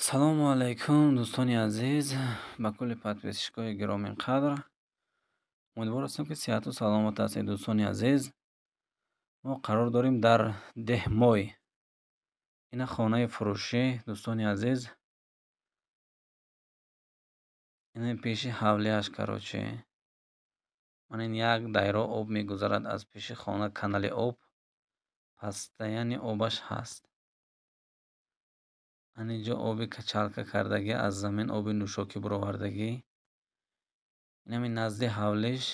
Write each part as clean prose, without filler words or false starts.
Салому алайкум, дӯстони азиз, ба кулли подписчикои гиромиқадр. Умедвор ҳастем, ки сиҳату саломат ҳастед, дӯстони азиз. Мо қарор дорем дар Деҳмой. Ина хонаи фурӯшӣ, дӯстони азиз. Ина пеши ҳавлиаш, короче. Ман ин як дайро об мегузарад аз пеши хона, канали об. Постоянно обаш ҳаст. Ҳаминҷо оби качалка кардагӣ, аз замин оби нӯшокӣ баровардагӣ. Инами назди ҳавлиш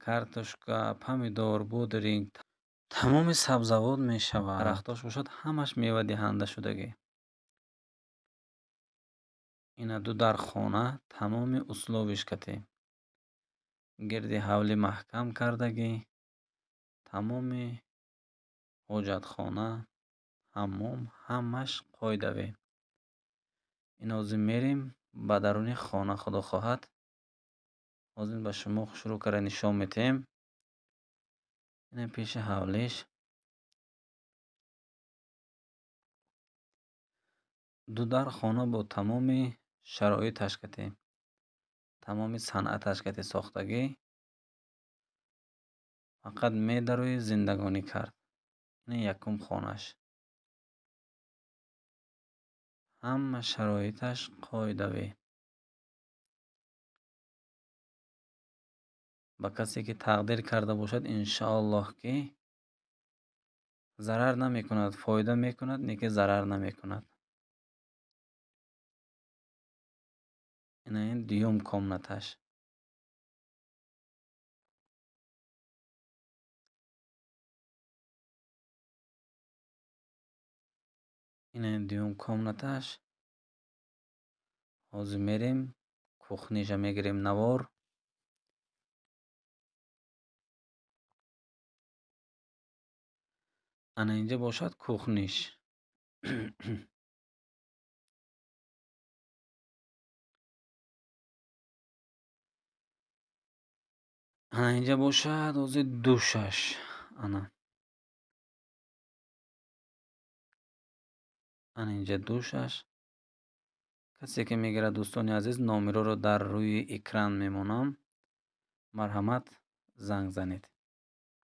картошка, помидор, бодринг, тамоми сабзавот мешавад. Дарахтош бошад, ҳамаш мевадиҳанда шудагӣ. Ина ду дар хона, тамоми условиш катӣ. Гирди ҳавлӣ маҳкам кардагӣ, тамоми ҳоҷатхона, ҳаммом, ҳамаш қоидавӣ. Ин ҳозир мерем ба даруни хона, худо хоҳад. Ҳозир ба шумо шурӯъ карда нишон медиҳем. Ина пеши ҳавлиш. Ду дар хона бо тамоми шароиташ катӣ, тамоми санъаташ катӣ сохтагӣ. Фақат медарои зиндагонӣ кард. Ина якум хонаш. Ҳама шароиташ қоидавӣ. Ба касе ки тақдир карда бошад, иншоаллоҳ ки зарар намекунад, фоида мекунад, не ки зарар намекунад. Ина ин дуюм комнаташ. Ина ин дуюм комнаташ. Ҳозир мерем кухниша мегирем навор. Ана инҷа бошад кухниш. Ана инҷа бошад ҳозир душаш. Ана. Ана инҷа душаш. Касе ки мегирад, дӯстони азиз, номероро дар рӯи экран мемонам. Марҳамат, занг занед.